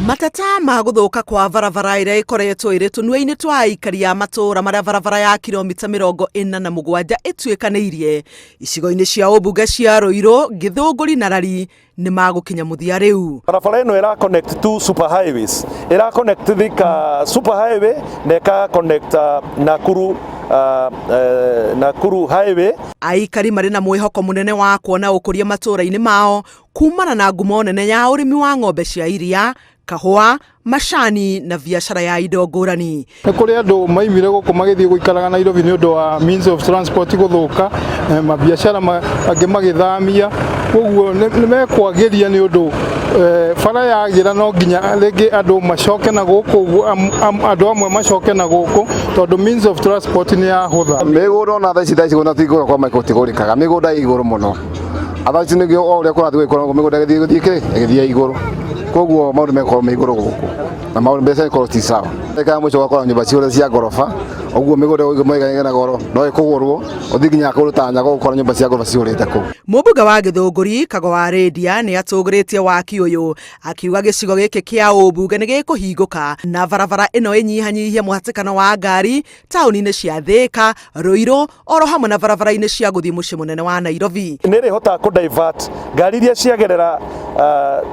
Mateta ma gũthũka kwa barabara ĩrĩa ĩkoretwo ĩrĩ tũnua-inĩ twa aikari a matũũra marĩa barabara ya kilomita 47 ĩtuĩkanĩirie icigo-inĩ cia ũmbunge cia Ruiru, Gĩthũngũri na Lari nĩ magũkinya mũthia rĩu. Barabara ĩno ĩra connect two super highways, ĩra connect Thika super highway na ĩka connect Nakuru Nakuru highway. Aikari marĩ na mwĩhoko mũnene wa kuona ũkũria matũũra-inĩ mao kumana na ngumo nene ya ũrĩmi wa ng'ombe cia iria, kahũa, macani na biacara ya indo ngũrani. Nĩ kũrĩ andũ maimire gũkũ magĩthiĩ gũikaraga Nairobi nĩ ũndũ wa means of transport gũthũka, mabiacara angĩ magĩthamia, koguo nĩ mekwagĩria nĩ ũndũ bara yagĩra no nginya rĩngĩ andũ macoke na gũkũ ũguo, andũ amwe macoke na gũkũ tondũ means of transport nĩ yahũtha. Mĩgũnda ona thaa ici gũna tigũra kwa maiko tigũrĩkaga, mĩgũnda ĩ igũrũ mũno. Thaa ici nĩguo o ũrĩa kũrathiĩ gũgĩkũra mĩgũnda ĩgĩthiĩ gũthiĩ kĩ ĩgĩthiĩ igũrũ, koguo maũndũ megũkorwo me igũrũ gũkũ na maũndũ mbeca ikorwo ti sawa. Ndagĩka ya mũico ũgakora nyũmba ciothe cia ngoroba, ũguo mĩgũnda ĩna goro no ĩkũgũrwo ũthiĩ nginya kũndũ ta Nyago ũkora nyũmba cia ngoroba cihũrĩte kũu. Mũmbunge wa Gĩthũngũri Kago wa Rĩndia nĩ atũgĩrĩtie waki ũyũ akiuga gĩcigo gĩkĩ kĩa ũmbunge nĩ gĩkũhingũka na barabara ĩno ĩnyihanyihie mũhatĩkano wa ngari taũni-inĩ cia Thika, Ruiru oro hamwe na barabara-inĩ cia gũthiĩ mũciĩ mũnene wa Nairobi. Nĩ ĩrĩhotaga kũ divert ngari iria ciagerera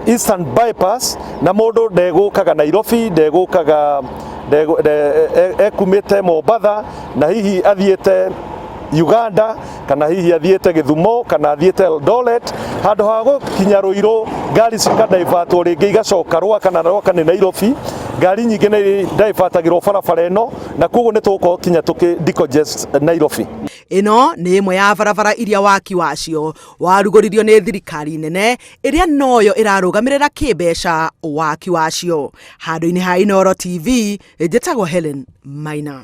Eastern Bypass na mũndũ ndegũkaga Nairobi, ndegũkaga ekumĩte Mombatha na hihi athiĩte Uganda kana hihi athiĩte Gĩthumo kana athiĩte Eldoret, handũ ha gũkinya Ruiru ngari cikadivertwo rĩngĩ igacoka Rwaka na Rwaka nĩ Nairobi. Ngari nyingĩ nĩ divertagĩrwo barabara ĩno na koguo nĩ tũgũkorwo kinya tũkĩ decongest Nairobi. Ĩno nĩ ĩmwe ya barabara iria waki wacio warugũririo nĩ thirikari nene ĩrĩa noyo ĩrarũgamĩrĩra kĩmbeca waki wacio. Handũ-inĩ ha Inooro TV, njĩtagwo Helen Maina.